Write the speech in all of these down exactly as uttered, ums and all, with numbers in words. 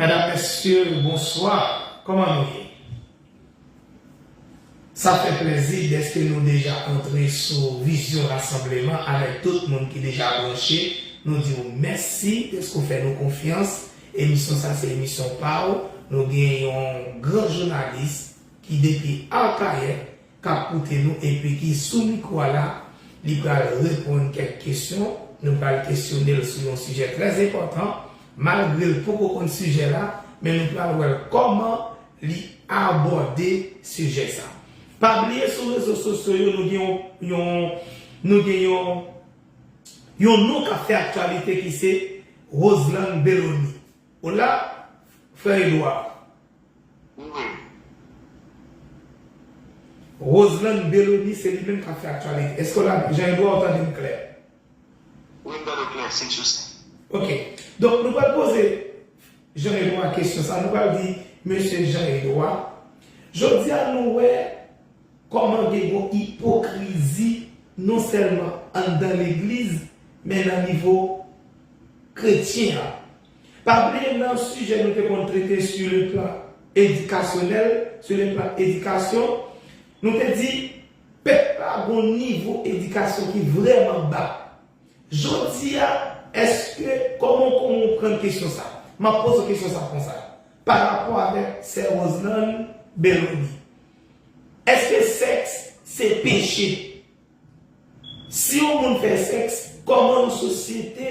Medam, mesye, bonswa. Kòman nou ye? Sa fè plezi dèske nou deja antre sou vizyon rasanbleman avèk tout moun ki deja branche. Nou di w mèsi dèske w fè nou konfyans. Emisyon sa se emisyon pa w. Nou gen yon gran jounalis ki depi Akayè k ap koute nou epi ki sou mikwo a la, li pral reponn kèk kesyon. Nou pral kesyone l sou yon sijè trè enpòtan. Malgre l poko konn sijè la, men nou pral wè l kòman li abòde sijè sa. Pa bliye sou rezo sosyo yo, nou gen yon, yon, nou gen yon, yon non k ap fè aktyalite ki se Roseland Bellony. Ou la, frè Edouard? Wi. Roseland Bellony, se li menm k ap fè aktyalite. Èske w la, Jean Edouard, ou tande m klè? Wi, m tande w klè, senk sou senk. Ok. Donk, nou pral poze Jean Edouard kesyon sa. Nou pral di, mesye Jean Edouard, jodi a nou wè kòman gen yon ipokrizi non sèlman anndan legliz, men nan nivo kretyen an. Pa bliye nan sijè nou te konn trete sur le plan éducationnel, sur le plan éducation, nou te di pèp la gon nivo edikasyon ki vrèman ba. Jodi a, èske, kòman w konprann kesyon sa? M ap poze w kesyon sa konsa, pa rapò avèk sè Roseland Bellony. Èske sèks se peche? Si yon moun fè sèks, kòman yon sosyete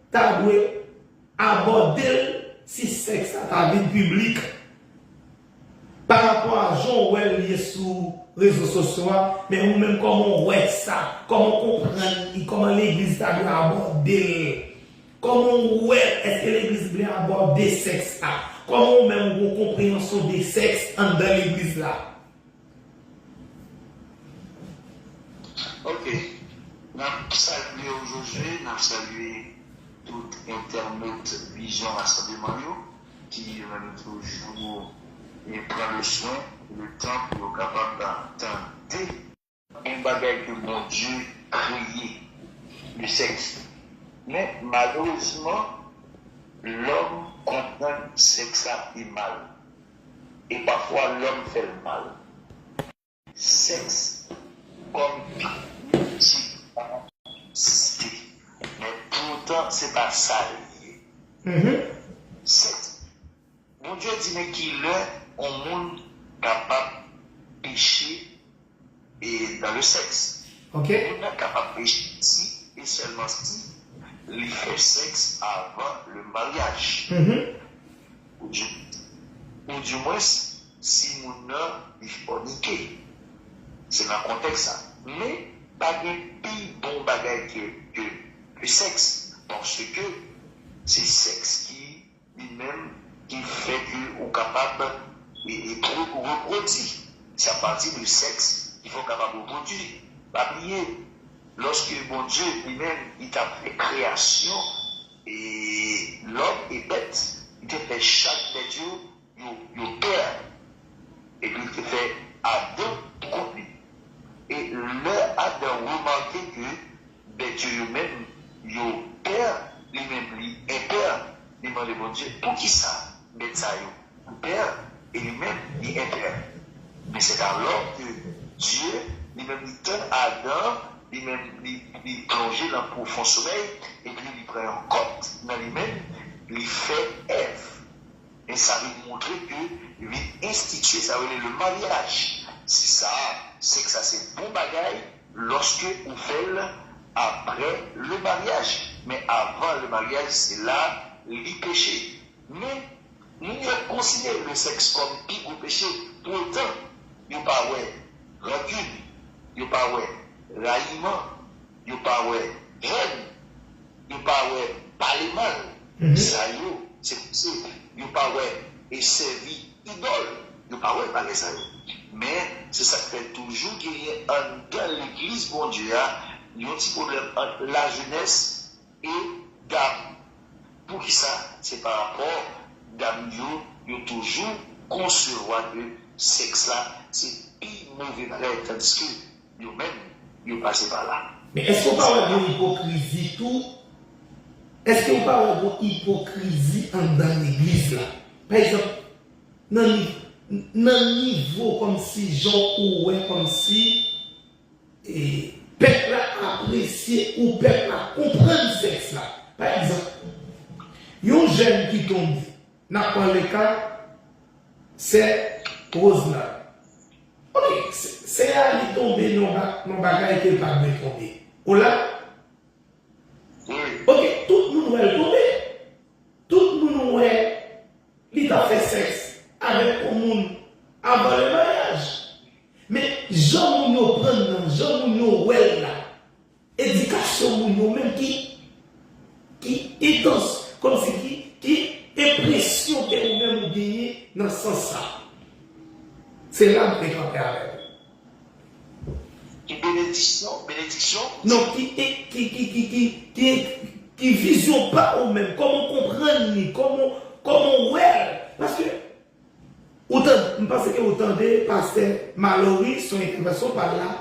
ta dwe abòde l si sèks la ta vin piblik? Pa rapò a jan w wè l ye sou rezo sosyo a, men ou menm kòman w wè sa? Kòman w konprann li? Kòman legliz ta dwe abòde l? Kòman w wè, èske legliz vle abòde sèks la? Kòman ou menm ou gon konpreyansyon de sèks anndan legliz la? Ok. N ap salye w, Josué, n ap salye tout entènot Vizyon Rasanbleman yo, ki yo menm toujou e pran le swen, le tan pou yo kapab tande yon bagay ke Bondye kreye, le sèks. Men, malerezman, lòm konprann sèks la pi mal. E pafwa, lòm fè l mal. Sèks kòm pi gwo ti site. Men poutan, se pa sa li ye. Sèks. Bondye di, men ki lè yon moun kapab peche e dans le sexe. Ok. Moun nan kapab peche si e sèlman si li fè sèks avan le maryaj. Ou di, ou di mwens, si moun nan li fònike. Se nan kontèks sa. Men, pa gen pi bon bagay ke, ke, ke sèks. Paske se sèks ki li menm ki fè ke ou kapab e, e pwo-, repwodui. Se apati de sèks ki fè w kapab repwodui. Pa bliye, lòske Bondye li menm li t ap fè kreyasyon e lòm e bèt, li te fè chak bèt yo, yo, yo pè. Epi li te fè Adan pou kont li. E lè Adan remake ke bèt yo, yo menm, yo pè, li menm li enpè, li mande Bondye, poukisa bèt sa yo pè e li menm li enpè? Men c'est alors que Dieu, li menm li tann Adan, li menm li, li plonje nan pwofon somèy, epi li pran yon kòt nan li menm, li fè Èv. E sa vin montre ke vin enstitye sa yo rele le maryaj. Se sa, sèks sa se bon bagay lòske ou fè l apre le maryaj. Men avan le maryaj, se la li peche. Men, moun yo konsidere le sèks kòm pi gwo peche. Poutan, yo pa wè rankin, yo pa wè rayiman, yo pa wè hèn, yo pa wè pale mal. Sa yo, se, se, yo pa wè e sèvi idòl. Yo pa wè bagay sa yo. Men, se sa k fè toujou genyen anndan legliz Bondye a, yon ti pwoblèm ant lajenès e dam. Poukisa? Se pa rapò dam yo, yo toujou konsevwa ke sèks la, se pi move bagay, tandiske yo menm, yo pase pa la. Men èske w pa wè gon ipokrizi tou? Èske w pa wè gon ipokrizi anndan legliz la? Pa egzanp, nan niv, nan nivo kòmsi jan ou wè kòmsi e, pèp la apresye ou pèp la konprann sèks la. Pa egzanp, yon jèn ki tonbe, n ap pran le ka sè Roselande. Ok, sè a li tonbe nan ba- nan bagay ke l pa dwe tonbe. Ou la? Ok, tout moun wè l tonbe. Tout moun wè li t ap fè sèks avèk yon moun avan le maryaj. Men jan moun yo pran l nan, jan moun yo wè l la, edikasyon moun yo menm ki, ki entans, kòmsi ki, ki enpresyon ke ou menm ou genyen nan sans sa. Se la m vle kanpe avèk ou. Ki benediksyon, benediksyon? Non, ki, ki, ki, ki, ki, ki, ki, ki vizyon pa ou menm, kòman w konprann li, kòman, kòman w wè l. Paske, ou tande, m panse ke ou tande pastè Malory, sou entèvansyon pa l la.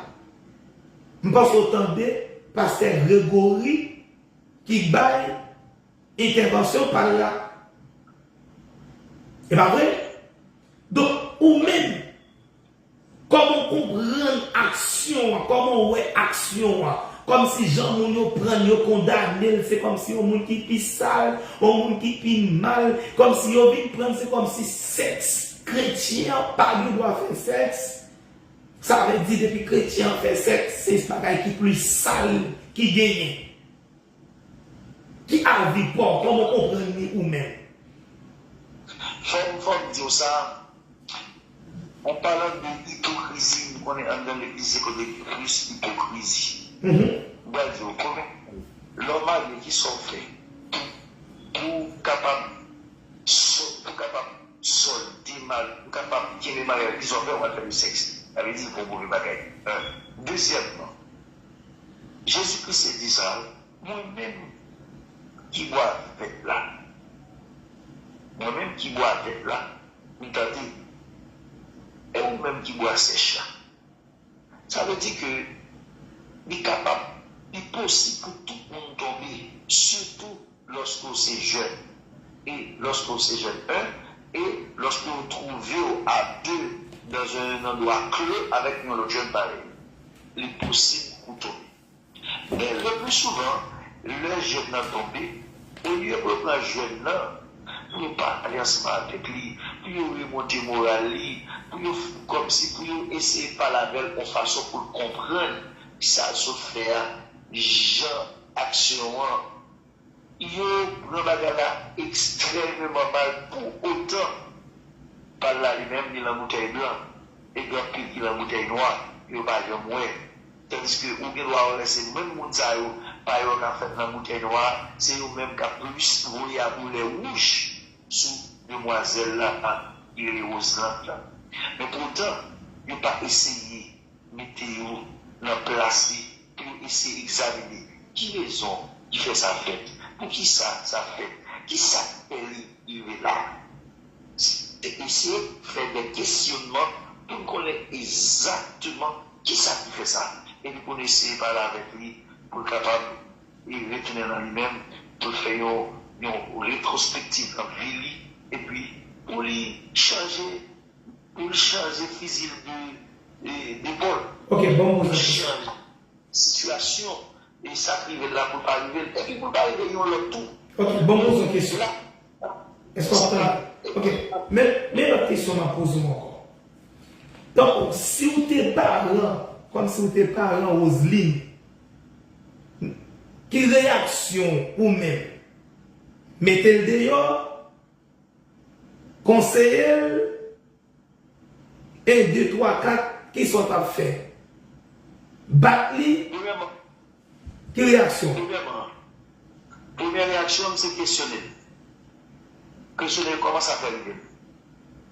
M panse ou tande pastè Gregory ki bay entèvansyon pa l la. E pa vre? Donk, ou menm, kòman w konprann aksyon an? Kòman w wè aksyon an? Kòmsi jan moun yo pran l, yo kondane l, se kòmsi yon moun ki pi sal, yon moun ki pi mal, kòmsi yo vin pran l, se kòmsi sèks, kretyen an pa gen dwa fè sèks. Sa vle di, depi kretyen an fè sèks, se bagay ki pli sal ki genyen. Ki avi pa w? Kòman w konprann li ou menm? Fò m, fò m di w sa, an palan de ipokrizi, m konnen anndan legliz se kote ki plis ipokrizi. M pral di w, konbyen lè w marye, kisa w fè pou, pou w kapab, pou w kapab sòde mal, pou w kapab kenbe maryaj, kisa w fè? W al fè de sèks. Sa vle di l fè yon move bagay. Dezyèmman, Jezi Kris te di sa, mwen menm ki bwa vèt la, mwen menm ki bwa vèt la, m tande, e ou menm ki bwa sèch la. Sa vle di ke li kapab, li posib pou tout moun tonbe, sitou lòske w se jèn. E lòske w se jèn, en, e lòske w twouve w a de dans un endroit clos avèk yon lòt jèn parèy, li posib pou w tonbe. Men le pli souvan, lè jèn nan tonbe, olye pou yo pran jèn nan, pou yo pale ansanm avèk li, pou yo remonte moral li, pou yo f- kòmsi pou yo eseye pale avè l yon fason pou l konprann sa l sot fè a, jan aksyon an, yo pran bagay la ekstrèmeman mal. Pou otan, pal la li menm, li nan boutèy blan, e gen anpil ki nan boutèy nwa, yo pa janm wè. Tandiske ou gen dwa wè se menm moun sa yo, pa yo ka fèt nan boutèy nwa, se yo menm k ap plis voye a koulè wouj sou demwazèl la ki rele Roselande la. Men poutan, yo pa eseye mete yo nan plas li pou yo eseye egzamine ki rezon ki fè sa fèt, poukisa sa fèt, kisa k fè li rive la. Se eseye fè de kesyonnman pou n konnen egzakteman kisa ki fè sa. Epi pou n eseye pale avèk li pou l kapab li retounen nan li menm, pou l fè yon, yon retwospektiv nan vi li, epi pou li chanje, pou li chanje fizi l de, de, de bò l. Ok, ban m poze yon kesyon. Chanje sitiyasyon, e sa k rive l la pou l pa rive l, epi pou l pa rive yon lòt tou. Ok, ban m poze yon kesyon. Èske w ap tande? Ok, men, men lòt kesyon m ap poze w ankò. Tankou, si w te paran, kòmsi w te paran Roseline, ki reyaksyon ou menm? Mete l deyò, konseye l, en, de, twa, kat, kisa w t ap fè? Bat li? Premyèman, ki reyaksyon? Premyèman, premyè reyaksyon m se kesyone l. Kesyone l kòman sa fè rive l.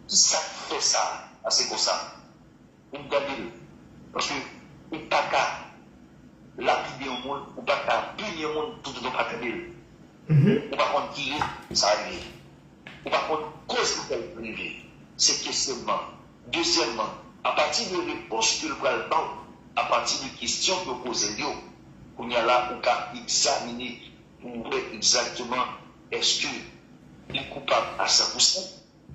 Kisa k fè sa? Pase konsa. Pou m tande l. Paske ou pa ka lapide yon moun, ou pa ka pini yon moun toutotan w pa tande l. Ou pa konn ki rezon sa rive. Ou pa konn koz ki fè l rive. Se kesyonman. Dezyèmman, apati de repons ke l pral ba w, apati de kesyon ke w poze l yo, kounye a la, ou ka egzamine pou w wè egzakteman èske li koupab a san pou san,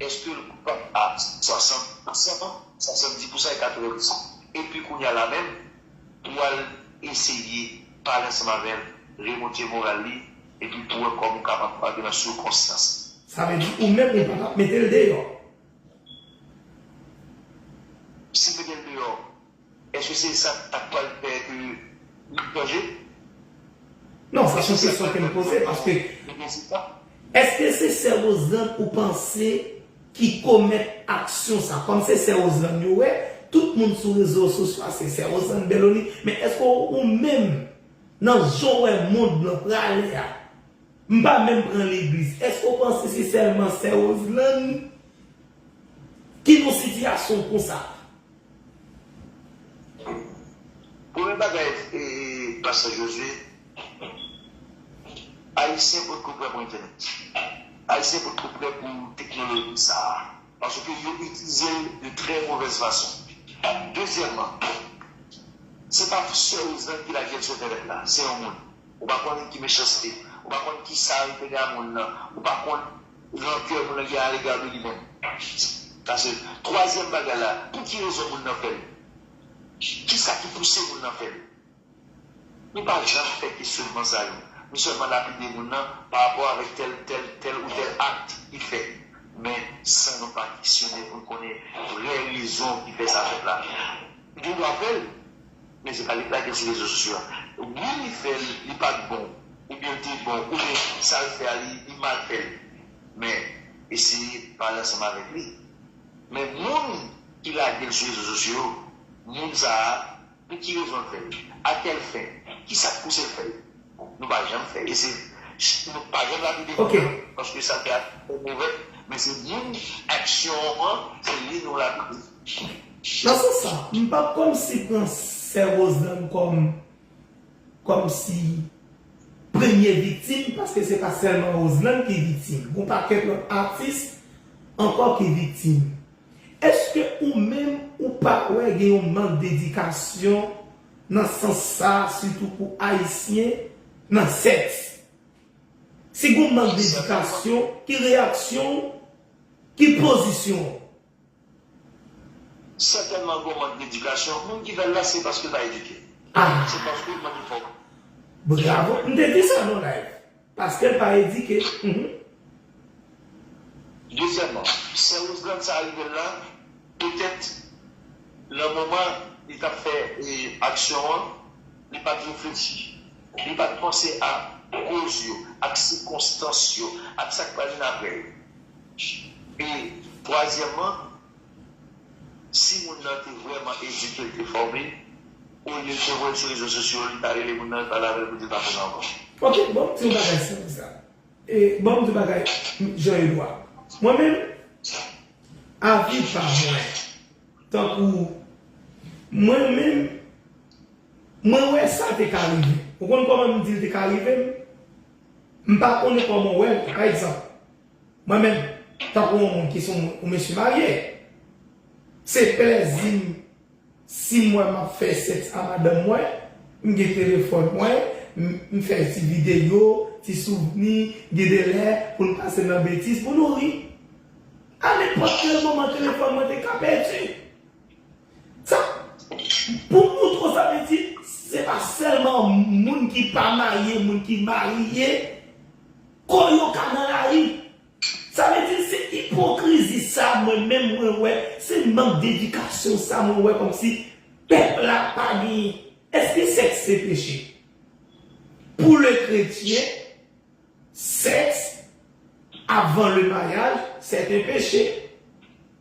Èske l koupab a swasant pousan, swasanndiz pousan e katreven pousan? Epi kounye a la menm, pou w al eseye pale ansanm avè l, remonte moral li, epi pou w wè kòman w kapab pale nan sou konsyans. Sa vle di ou menm ou pa t ap mete l deyò. Si m mete l deyò, èske se sa k pral fè ke li chanje? Non, sa se yon kesyon ke m poze, paske èske se sè Roselande ou panse ki komèt aksyon sa? Kòm se sè Roselande yo wè, tout moun sou rezo sosyo a se sè Roselande Bellony, men èske ou menm, nan jan w wè mond lan prale a, m pa menm pran legliz, èske ou panse se sèlman sè Roselande ki nan sitiyasyon konsa? Premye bagay, e, pastè Josue, Ayisyen potko prè pou entènèt. Ayisyen potko prè pou teknoloji sa a. Paske yo itilize l de trè movèz fason. Dezyèmman, se pa sè Roselande ki lage l sou entènèt la, se yon moun. Ou pa konn ki mechanste, ou pa konn ki sa l te gen a moun nan, ou pa konn rankè moun nan gen alega de li menm. Sa se twazyèm bagay la. Pou ki rezon moun nan fè l? Kisa ki pouse moun nan fè l? Nou pa janm fè kesyonman sa yo. Nou sèlman lapide moun nan pa rapò avèk tèl, tèl, tèl ou tèl akt li fè. Men san nou pa kesyone pou n konnen vrè rezon ki fè sa fèt la. Gen dwa fè l, men se pa li k lage l sou rezo sosyo a. Wi, li fè l, li pa t bon, oubyen l te bon, oubyen sa l fè a, li, li mal fè l. Men, eseye pale ansanm avèk li. Men moun ki lage l sou rezo sosyo, moun sa a, pou ki rezon l fè l? A kèl fen? Kisa k pouse l fè l? Nou pa janm fè. E se, nou pa janm lapide moun nan, paske sa l fè a movè, men se moun, aksyon an, se li nou lapide. Nan sans sa, m p ap kòmsi pran sè Roselande kòm, kòmsi premye viktim, paske se pa sèlman Roselande ki viktim. Gon pakèt lòt atis ankò ki viktim. Èske ou menm ou pa wè gen yon mank dedikasyon nan sans sa, sitou pou Ayisyen, nan sèks? Si gon mank dedikasyon, ki reyaksyon w? Ki pozisyon w? Sètènman, gon mank dedikasyon. Moun ki fè l la, se paske l pa edike. Ah. Se paske l manke fòme. Bravo. M te di sa nan live. Paske l pa edike. Mhm. Dezyèmman, sè Roselande sa rive l la, petèt, nan moman li t ap fè, e, aksyon an, li pa t reflechi. Li pa t panse a koz yo, ak sikonstans yo, ak sa k pral vin apre yo. E twazyèmman, si moun nan te vrèman edike, l te fòme, olye l te voye l sou rezo sosyo, li ta rele moun nan, l pale avè l pou di l pa fè sa ankò. Ok, bon, m di yon bagay sou sa. E, bon, m di yon bagay, Jean Edouard. Mwen menm, avi pa mwen, tankou, mwen menm, mwen wè sa te ka rive. Ou konn kòman m di l te ka rive m? M pa konnen kòman w wè l. Pa egzanp, mwen menm, tankou yon moun ki se yon, yon mesye marye, se plèzi m si m wè m ap fè sèks a madanm mwen, m gen telefòn mwen, m, m fè ti videyo, ti souvni, gen de lè pou n pase nan betiz, pou nou ri. A nenpòt kèl moman, telefòn mwen te ka pèdi. Sa, pou m montre w sa vle di, se pa sèlman moun ki pa marye, moun ki marye, kò yo ka nan lari. Sa vle di, se ipokrizi sa, mwen menm, mwen wè, se mank dedikasyon sa, mwen wè kòmsi pèp la pa genyen. Èske sèks se peche? Pour le chrétien, sexe avant le mariage, c'est un péché.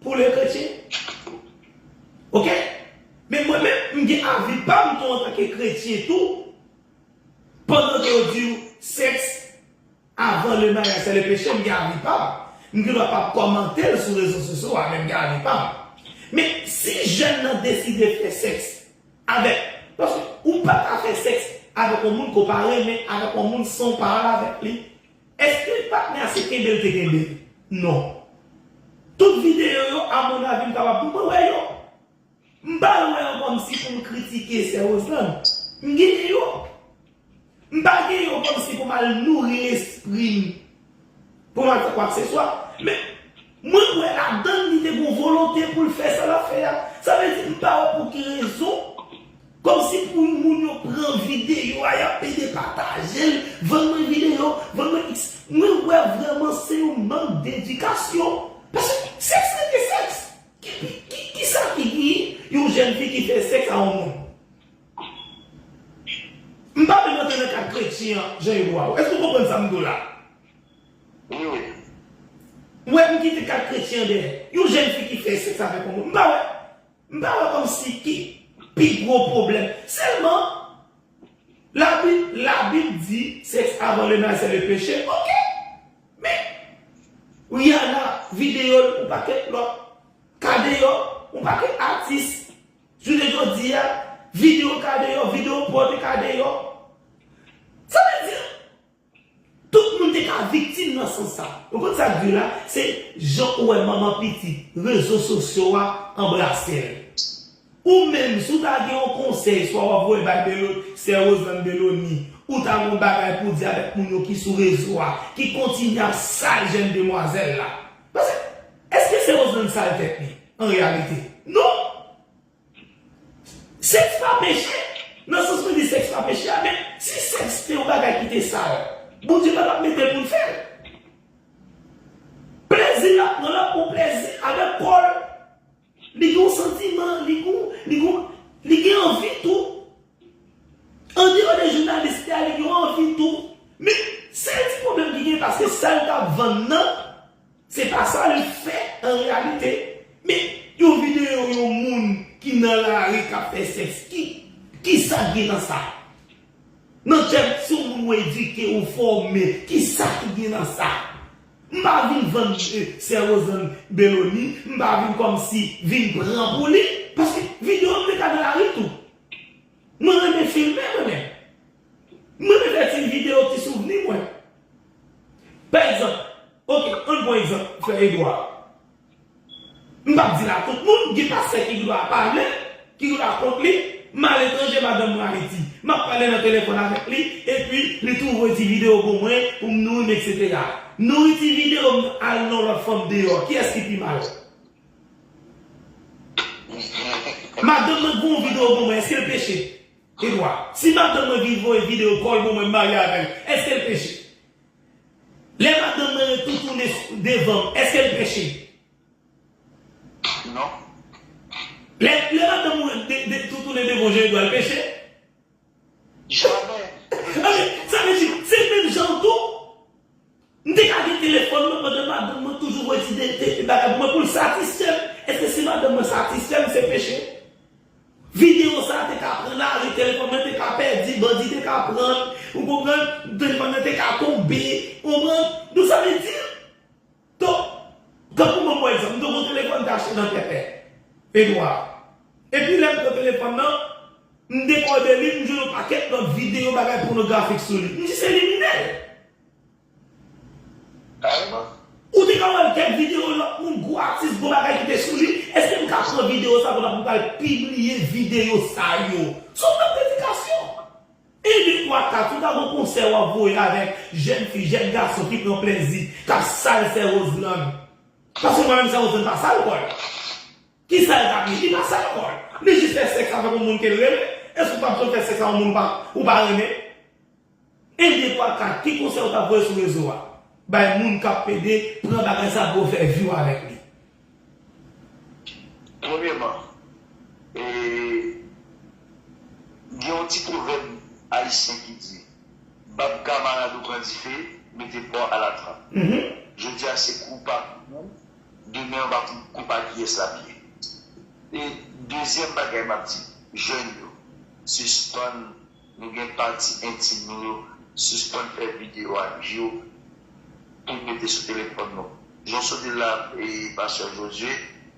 Pour le chrétien. Ok? Men mwen menm, m gen avi pa m tou antanke kretyen tou. Pandan ke yo di w sèks avan le maryaj se le peche, m gen avi pa m. M gen dwa p ap kòmante l sou rezo sosyo a, men m gen avi pa m. Men si jèn nan deside fè sèks avèk, paske ou pa ka fè sèks avèk yon moun ke w pa renmen, avèk yon moun san w pale avèk li, èske patnè a se kenbe l te kenbe l? Non. Tout videyo yo, amonnavi, m kapab di w mwen wè yo. M pa wè yo kòmsi pou m kritike sè Roselande. M genyen yo. M pa gen yo kòmsi pou m al nouri lespri m, pou m al fè kwakseswa. Men, Mwen wè ladan l li te gen yon volonte pou l fè sa l ap fè a. Sa vle di m pa wè pou ki rezon. Kòmsi pou moun yo pran videyo a, y ap pede pataje l, vann mwen videyo, vann mwen X. Mwen wè vrèman se yon mank dedikasyon. Paske sèks rete sèks. Ki, ki, ki, ki sa ki gen yon jèn fi ki fè sèks a yon moun? M pa menm antre nan kad kretyen an, Jean Edouard. Èske w konprann sa m di w la? Wi, wi. Ou wè m kite kad kretyen an dèyè. Yon jèn fi ki fè sèks avèk yon moun. M pa wè. M pa wè kòmsi ki pi gwo pwoblèm. Sèlman, Labib, Labib di sèks avan le mariage c'est le péché. Ok. Men, Rihanna, videyo l, yon pakèt lòt. Ka deyò, yon pakèt atis. Jounen jodi a, videyo ka deyò, videyo pòte ka deyò. Sa vle di, tout moun te ka viktim nan sans sa. Ou konn sa k di la? Se jan ou wè manman pitit, rezo sosyo a anbrase l. Ou menm, si w ta gen yon konsèy, swa w ap voye bay Belo, sè Rosanne Belony, ou ta gen yon bagay pou di avèk moun yo ki sou rezo a, ki kontinye ap sal jèn demwazèl la. Paske, èske sè Rosanne sal tèt li, an reyalite? Non! Sèks pa peche. Nan sans mwen di sèks pa peche a, men si sèks te yon bagay ki te sal, Bondye pa t ap mete l pou l fè l. Plezi l ap pran, l ap pran plezi avèk kò l. Li gen yon santiman, li gen, li gen, li gen anvi tou. Andeyò de jounalis li a, li gen yon anvi tou. Men, sèl ti pwoblèm ki gen, paske sa l t ap vann nan, se pa sa l fè an reyalite. Men, yon videyo yon moun ki nan lari k ap fè sèks, ki, ki sa k gen nan sa? Nan tèt, si yon moun ou edike, ou fòme, ki sa ki gen nan sa? M pa vin vann, eh, sè Rosanne Belony, m pa vin kòmsi vin pran pou li, paske videyo m te ka nan lari tou. Mwen renmen filme, mwen menm. Mwen renmen fè ti videyo, ti souvni mwen. Pa egzanp, ok, ann pran egzanp, frè Edouard. M p ap di l a tout moun, gen pastè ki gen dwa pa vle, ki gen dwa kont li, m aletranje, madanm mwen Ayiti. M ap pale nan telefòn avèk li, epi li tou voye ti videyo pou mwen, pou m nouri m, etsetera. Nouri ti videyo m al nan lòt fanm deyò, kiyès ki pi mal? Madanm mwen voye yon videyo pou mwen, èske l peche? Edouard, si madanm mwen vin voye videyo kò l pou mwen, m marye avè l, èske l peche? Lè madanm mwen ret tou tounen devan m, èske l peche? Non. Lè, lè madanm mwen de, de, tou tounen devan w, Jean Edouard, l peche? Jamè. Sa vle di, se menm jan tou. M te ka gen telefòn mwen pandan madanm mwen toujou voye ti de, de, de bagay pou mwen pou l satisfè m. Èske si madanm mwen satisfè m, se peche? Videyo sa a te ka pran lari, telefòn mwen te ka pèdi, bandi te ka pran, ou konprann? Telefòn nan te ka tonbe, ou konprann? Donk, sa vle di, donk, tankou mwen, pa egzanp, m te gen yon telefòn m te achte nan Kèpè, Edouard. Epi lè m pran telefòn nan, m dekòde li, m jwenn yon pakèt lòt videyo, bagay pònografik sou li. M di se li minè. Kareman. Ou te ka wè l kèk videyo lòt moun, gwo atis, gwo bagay ki te sou li. Èske m ka pran videyo sa pou m pral pibliye videyo sa yo? Se yon mank dedikasyon. En, de, twa, kat, ou ta gen yon konsèy w ap voye avèk jèn fi, jèn gason ki pran plezi, k ap sal sè Roseland. Paske mwen menm sè Roseland pa sal kò l. Kisa l t ap ye? Li pa sal kò l. Li jis fè sèks avèk yon moun ke l renmen. Èske w p ap janm fè sèks avèk yon moun ou pa, ou pa renmen? En, de, twa, kat, ki konsèy ou t ap voye sou rezo a? Bay moun k ap pede pran bagay sa pou yo fè vi yo avèk li. Premyèman, e, gen yon ti pwovèb ayisyen ki di, bab kamarad ou pran dife, mete bò a latrann. Mhm. Jodi a se kou pa kou, demen an pa kou pa kiyès l ap ye. E dezyèm bagay m ap di, jèn yo, sispann Nou gen pati entim nou yo, sispann fè videyo ak yo pou n mete sou telefòn nou. Jan w sot di l la, e, pastè Josué,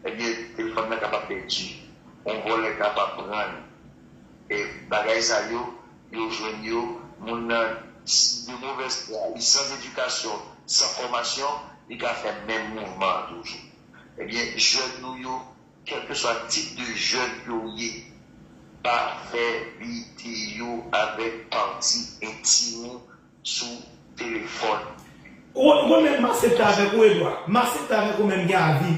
ebyen, telefòn nan kapab pèdi. Yon vòlè kapab pran l. E bagay sa yo, yo jwenn yo, moun nan, de movèz fwa, li san edikasyon, san fòmasyon, li ka fè menm mouvman an toujou. Ebyen, jèn nou yo, kèlkeswa tip de jèn ke w ye, pa fè videyo avèk pati entim ou sou telefòn. Ou konn menm m aksepte avèk ou, Edwa. M aksepte avèk ou menm gen avi.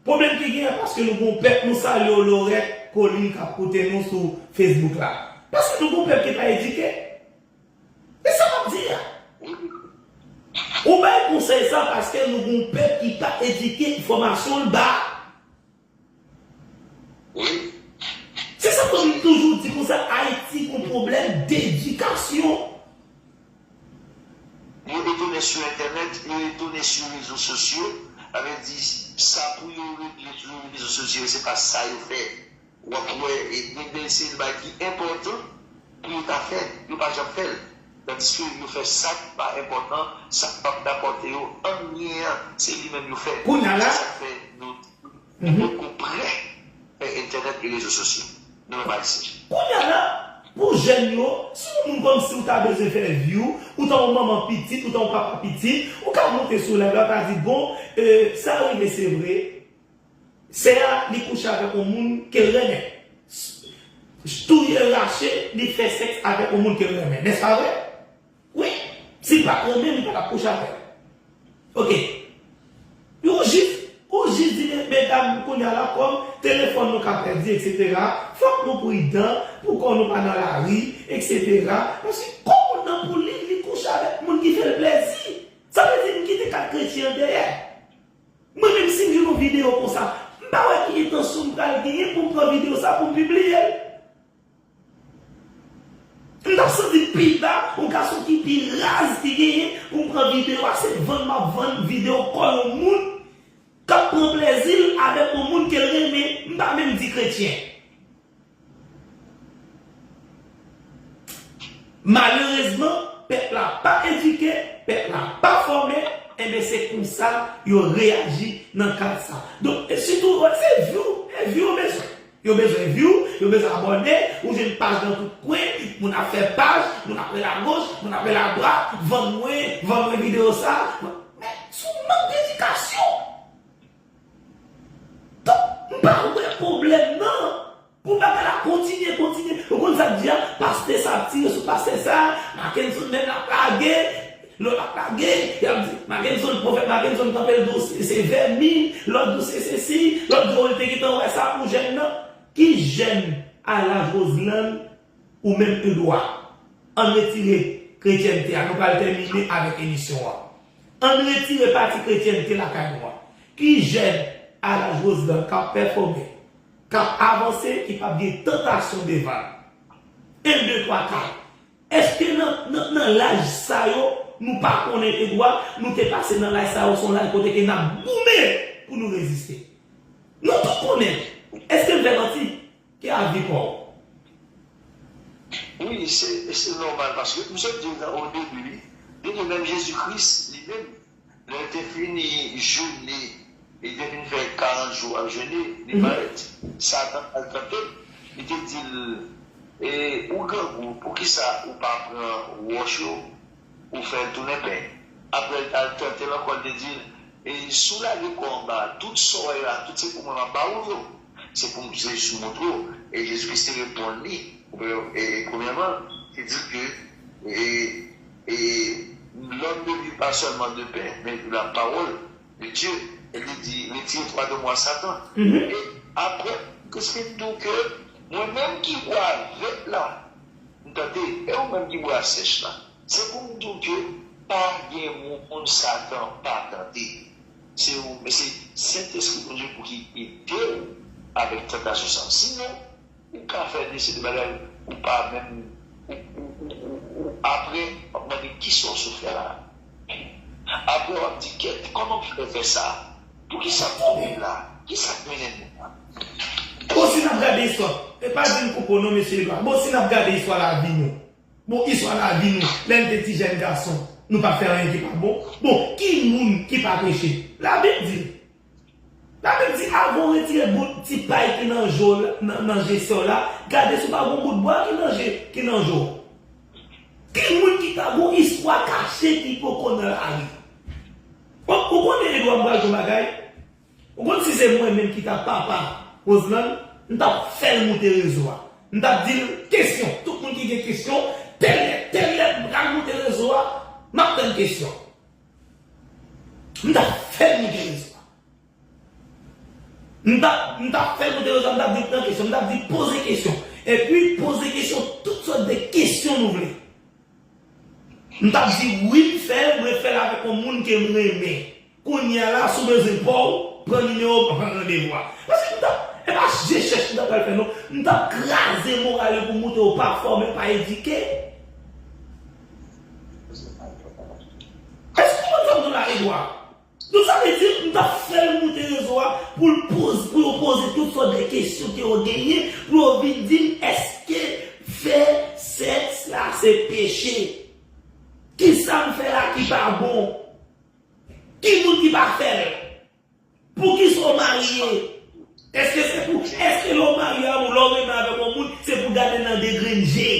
Pwoblèm ki genyen paske nou gon pèp, nou salye w Lorette Colin k ap koute nou sou Facebook la. Paske nou gon pèp ki pa edike. E sa m ap di a. Ou bay konsèy sa paske nou gon pèp ki pa edike, enfòmasyon l ba. Wi. Se sa ke m toujou di konsa, Ayiti gon pwoblèm dedikasyon. Yo etone sou entènèt, yo etone sou rezo sosyo, sa vle di sa pou yo regle sou rezo sosyo, se pa sa yo fè. W ap wè, e, gen de seri de bagay ki enpòtan pou yo ta fè, yo pa janm fè l. Tandiske yo fè sa ki pa enpòtan, sa k p ap rapòte yo anyen an, se li menm yo fè. Kounye a la, se sa k fè nou Mhm. Poko prè fè entènèt e rezo sosyo. Nou menm Ayisyen. Kounye a la, pou jèn yo, si yon moun kòmsi ou ta bezwen fè view, ou ta yon manman pitit, ou ta yon papa pitit, ou ka monte sou live la, ou ta di, bon, e, sa rive se vre, sè a, li kouche avèk yon moun ke l renmen. Touye rache, li fè sèks avèk yon moun ke l renmen. Nèspa vre? Wi, si l pa t renmen, li pa t ap kouche avè l. Oke. Ou jis, ou jis di, "Me-, medam, kounye a la, kòm telefòn nou ka pèdi, etsetera, fòk nou pridan pou kò nou pa nan lari, etsetera." Paske kò moun nan pou li, li kouche avèk moun ki fè l plèzi. Sa vle di, m kite kat kretyen an dèyè. Mwen menm, si m jwenn yon videyo konsa, m pa wè ki entansyon m pral genyen pou m pran videyo sa pou m pibliye l. M t ap santi m pi ba, yon gason ki pi raz ki genyen, pou m pran videyo a, se vann m ap vann videyo kò yon moun k ap pran plèzi l avèk yon moun ke l renmen, m pa menm di kretyen. Malerezman, pèp la pa edike, pèp la pa fòme, enben se konsa yo reyaji nan kad sa. Donk, e sitou, se view, e view yo bezwen. Yo bezwen view, yo bezwen abòne, ou jwenn paj nan tout kwen, moun ap fè paj, moun ap rele agoch, moun ap rele adwat, vann mwen, vann mwen videyo sa. Men, se yon mank dedikasyon. Donk, m pa wè pwoblèm nan. Pou bagay la kontinye, kontinye. Ou konn sa k di a, pastè sa ap tire sou pastè sa, Mackenson menm l ap lage, lòt ap lage, y ap di, Mackenson, pwofèt Mackenson kanpe l di w se, se vèmin, lòt di w se sesi, lòt di w li te gentan wè sa pou jèn nan. Ki jèn a laj Roseland, ou menm Edwa? Ann retire kretyènte a, nou pral tèmine avèk emisyon an. Ann retire pati kretyènte lakay nou an. Ki jèn a laj Roseland k ap pèfòme, k ap avanse, ki p ap gen tantasyon devan l? En, de, twa, kat. Èske nan, nan, nan laj sa yo, nou pa konnen Edwa, nou te pase nan laj sa yo, se yon laj kote ke n ap goumen pou nou reziste? Nou tout konnen. Èske m fè manti? Ki avi pa w? Wi, se, se nòmal, paske m sot di w nan o debi, wi. Depi menm Jezi Kris, li menm, lè l te fini jene, li te fin fè karant jou ap jene, li Mhm. parèt. Satan al tante l, li te di l, e, ou grangou, poukisa ou pa pran wòch yo, ou fè l tounen pen? Apre, l t al tante l ankò, l te di l, e, si w lage kò w anba a, tout sa w wè yo a, tout se pou mwen m ap ba ou yo. Se pou m, se jis montre w. E Jezi Kris te reponn li, e, e, premyèman, te di l ke, e, e, l'homme ne vit pas seulement de pain, mais de la parole de Dieu. E li di, retire twa de mwa, Satan. Mhm. E apre, Kris vin di w ke mwen menm ki bwa vèt la, m tande, e ou menm ki bwa sèch la, se pou m di w ke pa gen moun Satan pa tante. Se ou, men se Sentespri Bondye pou ki ede w avèk tantasyon sa. Sinon, ou ka fè de seri de bagay, ou pa menm, ou, ou, ou, ou, ou, apre, w ap mande kisa w sot fè la. Apre, w ap di, kèt, kòman m fè fè sa? Poukisa m tonbe la? Kisa k mennen m la? Bon, si n ap gade istwa, e pa di m koupe w non, mesye Edwa. Bon, si n ap gade istwa lavi nou, bon, istwa lavi nou, lè n te ti jèn gason, nou pa t fè anyen ki pa bon. Bon, ki moun ki pa peche? Labib di. Labib di, avan w retire bout ti pay ki nan je w la, nan, nan je sè w la, gade si w pa gon bout bwa ki nan je, ki nan je w. Ki moun ki ta gon istwa kache ki poko nan lari? Bon, ou konnen Edwa, m pral di w yon bagay. Ou konn si se mwen menm ki ta papa Roseland, m t ap fè l moute rezo a. M t ap di l kesyon. Tout moun ki gen kesyon, tèl lè, tèl lè, m pral moute rezo a, m ap tann kesyon. M t ap fè l moute rezo a. M t ap, m t ap fè l moute rezo a, m t ap di pran kesyon, m t ap di poze kesyon. Epi poze kesyon, tout sòt de kesyon nou vle. M t ap di wi, m fè l, mwen fè l avèk yon moun ke m renmen. Kounye a la, si w bezwen pa w, pran nimewo m, pran randevou a. Paske m t ap, e pa je chèch m t ap pral fè non. M t ap kraze moral yo pou montre yo pa fòme, pa edike. Èske w konprann sa m di w la, Edouard? Donk sa vle di, m t ap fè l moute rezo a pou l poze, pou yo poze tout sòt de kesyon ke yo genyen, pou yo vin di m èske fè sèks la se peche? Kisa m fè la ki pa bon? Ki moun ki pa fè l? Poukisa w marye? Èske se pou, èske lè w marye a ou lè w renmen avèk yon moun, se pou gade nan de grenn je?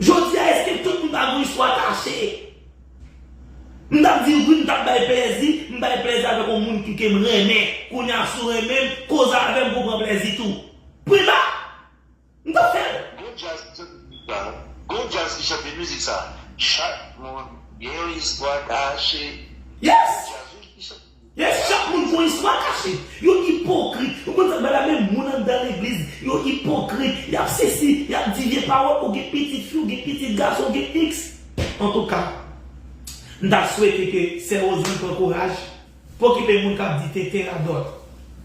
Jodi a, èske tout moun pa gen istwa kache? M t ap di wi, m t ap bay plèzi, m bay plèzi avèk yon moun ki ke m renmen. Kounye a, si w renmen m, koze avè m pou w pran plèzi tou. Prima! M t ap fè l. Gon djaz ki chante mizik sa. Gon djaz ki chante mizik sa. Chak moun gen yon istwa kache. Yes! Djaz wi ki chante. Yes, chak moun gon istwa kache. Yo ipokrit. Ou konn sa k bay la, menm moun anndan legliz, yo ipokrit. Y ap sesi, y ap di vye pawòl. Ou gen pitit fi, ou gen pitit gason, ou gen eks. Antouka, m ta swete ke sè Rosann pran kouraj. Pa okipe moun k ap di tete radòt.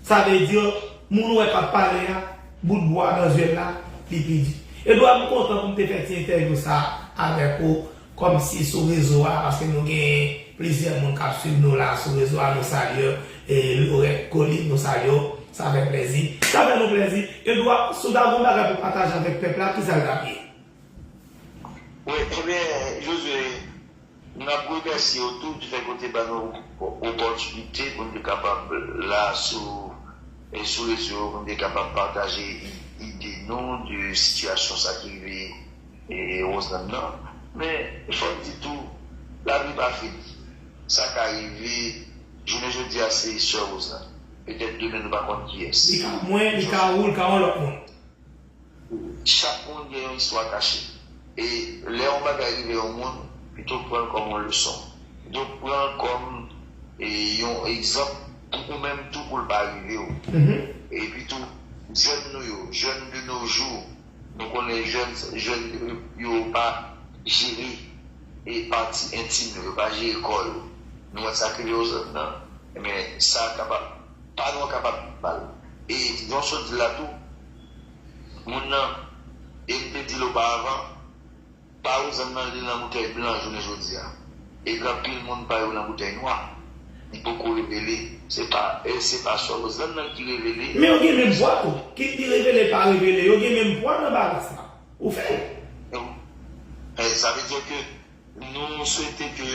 Sa vle di, moun ou wè k ap pale a, bout bwa nan zye l la, li pi di. Edouard, m kontan pou m te fè ti entèvyou sa a avèk ou, kòmsi sou rezo a, paske nou gen plizyè moun k ap swiv nou la sou rezo a, nou salye w, e Lorette Colin, nou salye w, sa fè plèzi. Sa fè nou plèzi. Edouard, si w ta gen yon bagay pou pataje avèk pèp la, kisa l t ap ye? Wi, ebyen, Josué, n ap remèsye w tou di fèt ke w te ban nou opòtinite pou n te kapab la sou, e sou rezo yo, pou n te kapab pataje i- ide nou de sitiyasyon sa ki rive, e, Rosann nan. Men, fò n di tou, lavi pa fini. Sa ka rive, jounen jodi a se sè Rosann. Petèt demen nou pa konn kiyès. Li ka mwen, li ka ou, li ka yon lòt moun. Chak moun gen yon istwa kache. E lè yon bagay rive yon moun, pito pran l kòm yon leson. Pito pran l kòm, e, yon egzanp pou ou menm tou pou l pa rive w. Epi tou, jèn nou yo, jeunes de nos jours, nou konnen jèn, jèn yo pa jere e pati entim yo, yo pa jere kò yo. Nou wè sa k rive Rosann nan, ebyen, sa kapab, pa nou an kapab mal. E jan w sot di la tou, moun nan, e m te di l oparavan, pa Rosann nan li nan boutèy blan jounen jodi a. E gen anpil moun pa yo nan boutèy nwa. Li poko revele. Se pa, e se pa sè Rosann nan ki revele. Men yo gen menm vwa tou. Kit li revele, pa revele, yo gen menm vwa nan balans la. Ou fè l. E sa vle di ke nou swete ke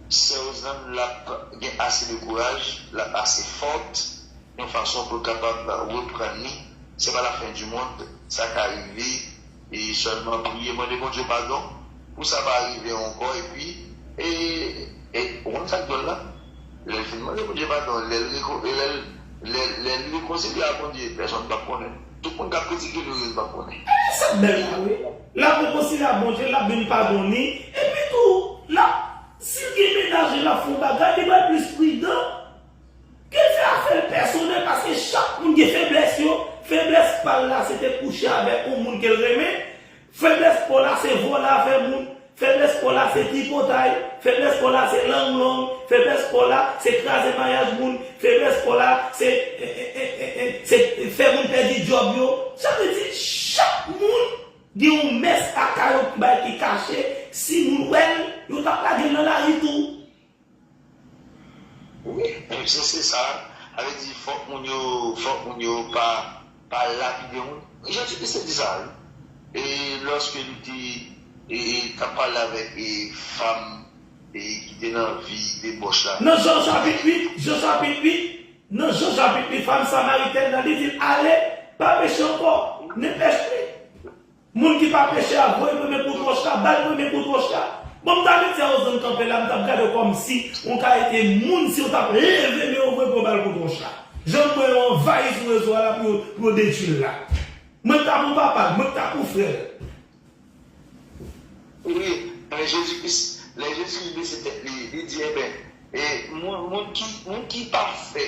sè Rosann l ap gen ase de kouraj, l ap ase fòt, yon fason pou l kapab reprann li. Se pa la fen di mond, sa ka rive, e sèlman priye, mande Bondye padon pou sa pa rive ankò, epi, e, e, ou konn sa k dwòl la? Lè l fin mande Bondye padon, lè l reko- e lè l, lè, lè l rekonsilye ak Bondye, pèsonn p ap konnen. Tout moun k ap kritike li, yo p ap konnen. E sa k bèl la, wi. L ap rekonsilye ak Bondye, l ap vin padone, epi tou, l ap, si l gen mennaj, l ap fè yon bagay, li pral plis pridan. Ke l fè afè l pèsonèl, paske chak moun gen feblès yo. Feblès pa l la, se te kouche avèk yon moun ke l renmen. Feblès pa w la, se vòlè afè moun. Feblès pa w la, se tripotay. Feblès pa w la, se lang long. Feblès pa w la, se kraze maryaj moun. Feblès pa w la, se, e, e, e, e, e, se fè moun pèdi djòb yo. Sa vle di, chak moun gen yon mès lakay yo ki bay ki kache. Si moun wè l, yo t ap lage l nan lari tou. Wi, se, se sa. Sa vle di, fòk moun yo, fòk moun yo pa, pa lapide moun. Jan Ti Kris te di sa, wi. E lòske li te, e, e, t ap pale avèk, e, fanm, e, ki te nan vi debòch la. Nan Jan chapit uit, Jan chapit uit, nan Jan chapit uit, fanm samaritèn nan, li di l, "Ale, pa peche ankò, ne pèche plis." Moun ki pa peche a, voye premye kout wòch la, ba l premye kout wòch la. Bon, m ta met sè Rosann kanpe la, m t ap gade w kòmsi yon kalite moun, si w t ap leve men w vre pou w ba l kout wòch la. Jan m wè yo anvayi sou rezo a la pou yo, pou yo detwi l la. Mwen k ta pou papa l, mwen k ta pou frè l. Wi, men Jezi Kris, Lè Jezi bese tèt li, li di, enben, e, moun, moun ki, moun ki pafè,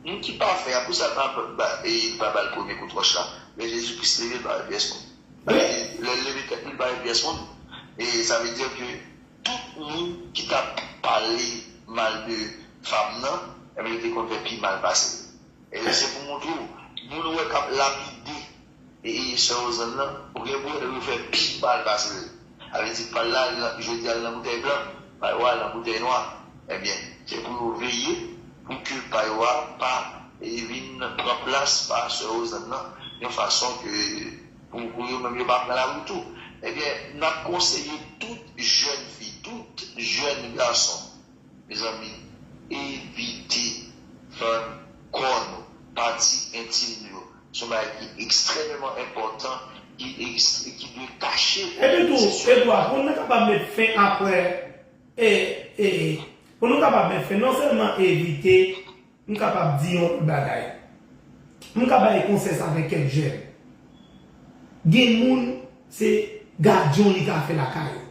moun ki pafè a, poukisa l pa ba, e, li pa ba l premye kout wòch la? Lè Jezi Kris leve, l pa wè pyès moun. Lè l leve tèt li, l pa wè pyès moun. E sa vle di ke tout moun ki t ap pale mal de fanm nan, enben, yo te konn fè pi mal pase l. E se pou montre w, moun ou wè k ap lapide e, e sè Wozann nan, ou gen pou wè yo fè pi mal pase l. Sa vle di pa l la, jodi a l nan boutèy blan, pa yo a l nan boutèy nwa. Ebyen, se pou yo veye pou ke pa yo a pa, e, vin pran plas pa sè Wozann nan yon fason ke pou, pou yo menm yo pa pran lari tou. Ebyen, n ap konseye tout jèn fi, tout jèn gason, mezanmi, evite vann kò nou, pati entim nou yo. Se yon bagay ki ekstrèmeman enpòtan, ki, eks- ki dwe kache. Epi tou, Edwa, pou nou kapab met fen apre, e, e, pou nou kapab met fen, non sèlman evite, m kapab di yon lòt bagay. M ka bay konsèy sa avèk kèk jèn. Gen moun, se gadyon li ka fè lakay ou.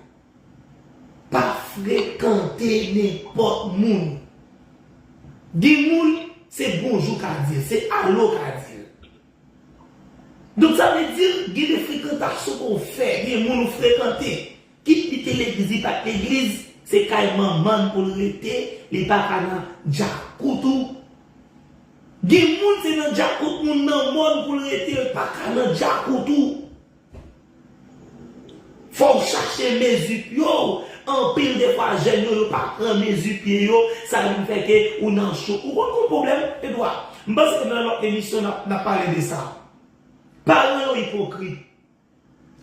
Pa frekante nenpòt moun. Gen moun, se bonjou ka di l, se alo ka di l. Donk, sa vle di, gen de frekantasyon ke w fè, gen moun ou frekante, kit li te legliz, li pa t legliz, se kay manman l pou l rete, li pa ka nan djakout ou. Gen moun, se nan djakout moun nan mòn pou l rete, li pa ka nan djakout ou. Fò w chache mezi pye w. Anpil de fwa, jèn yo, yo pa pran mezi pye yo, sa vin fè ke ou nan cho. Ou konn yon pwoblèm, Edwa? M panse ke nan lòt emisyon, n ap, n ap pale de sa. Paran yo ipokrit.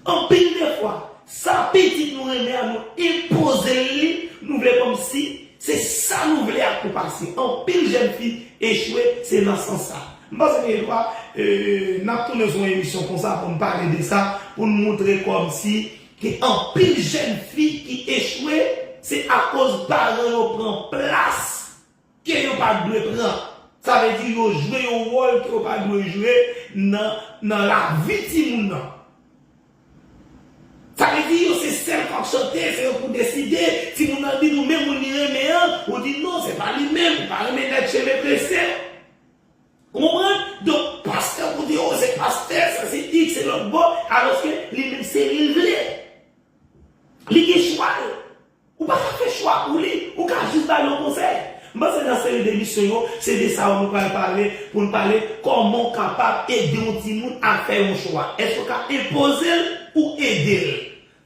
Anpil de fwa, sa pitit nou renmen an, nou enpoze l li, nou vle kòmsi se sa nou vle ak pou pase. Anpil jèn fi echwe, se nan sans sa. M panse ke, Edwa, e, n ap tounen sou yon emisyon konsa pou n pale de sa, pou n montre kòmsi ke anpil jèn fi ki echwe, se akoz paran yo pran plas ke yo pa t dwe pran. Sa vle di yo jwe yon wòl ke yo pa dwe jwe nan, nan lavi timoun nan. Sa vle di yo se sèl k ap chante, se yo pou deside. Timoun nan di nou menm moun li renmen an, ou di non, se pa li menm, li pa renmen nèg cheve trese. Ou konprann? Donk, pastè pou di, oh, se pastè, sa se X, se lòt bò, alòske li menm se li l vle. Li gen chwa l. Ou pa ka fè chwa pou li, ou ka jis ba l yon konsèy. M panse nan seri de emisyon yo, se de sa yo nou pral pale, pou n pale kòman w kapab ede yon timoun a fè yon chwa. Èske w ka enpoze l ou ede l?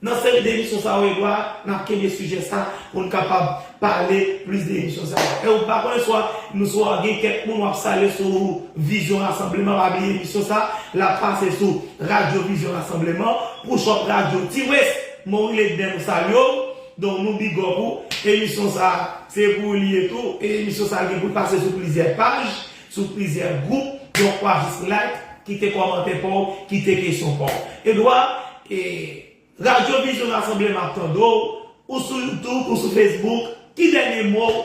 Nan seri de emisyon sa yo, Edwa, n ap kenbe sijè sa pou n kapab pale plis de emisyon sa yo. E ou pa konnen swa nou swa gen kèk moun w ap salye sou Vizyon Rasanbleman, pa bliye emisyon sa, l ap pase sou Radyo Vizyon Rasanbleman, Push Up Radyo, T-West, Moriled Bèn, nou salye w. Donk, nou big up ou. Emisyon sa, se pou ou li ye tou. E emisyon sa gen pou l pase sou plizyè paj, sou plizyè gwoup. Donk, w a jis like, kite kòmantè pa w, kite kesyon pa w. Edwa, e, Radyo Vizyon Rasanbleman ap tande w, ou sou YouTube, ou sou Facebook, ki dènye mo w?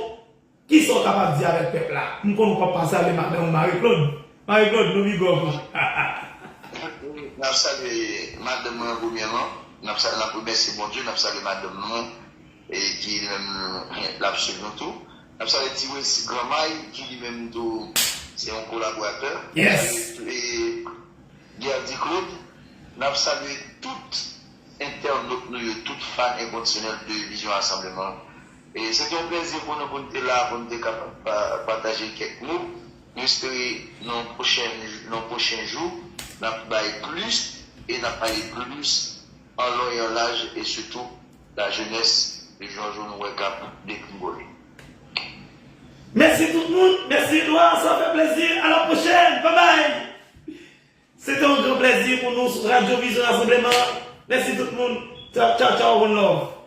Kisa w kapab di avèk pèp la? M konn w p ap pa salye madanm ou Marie Claude. Marie Claude, nou big up ou. N ap salye madanm mwen an premyèman. N ap salye, n ap remèsye Bondye, n ap salye madanm nou, e ki li menm l ap swiv nou tou. N ap salye Ti Wes Granmay, ki li menm tou se yon kolaboratè. Yes. E, Guerdy Claude, n ap salye tout entènòt nou yo, tout fan enkondisyonèl de Vizyon Rasanbleman. E se te yon plèzi pou nou, pou n te la, pou n te kapab pa- pataje kèk mo. Nou espere nan pwochen, nan pwochen jou, n ap bay plis e n ap pale plis an lon e an laj e sitou lajenès de Jòjou nou wè k ap degringole. Mèsi tout moun, mèsi Edouard, sa fè plezi. A la pwochèn, bye bye. Se te yon gran plèzi pou nou sou Radyo Vizyon Rasanbleman. Mèsi tout moun. Tchaw, tchaw, tchaw, one love.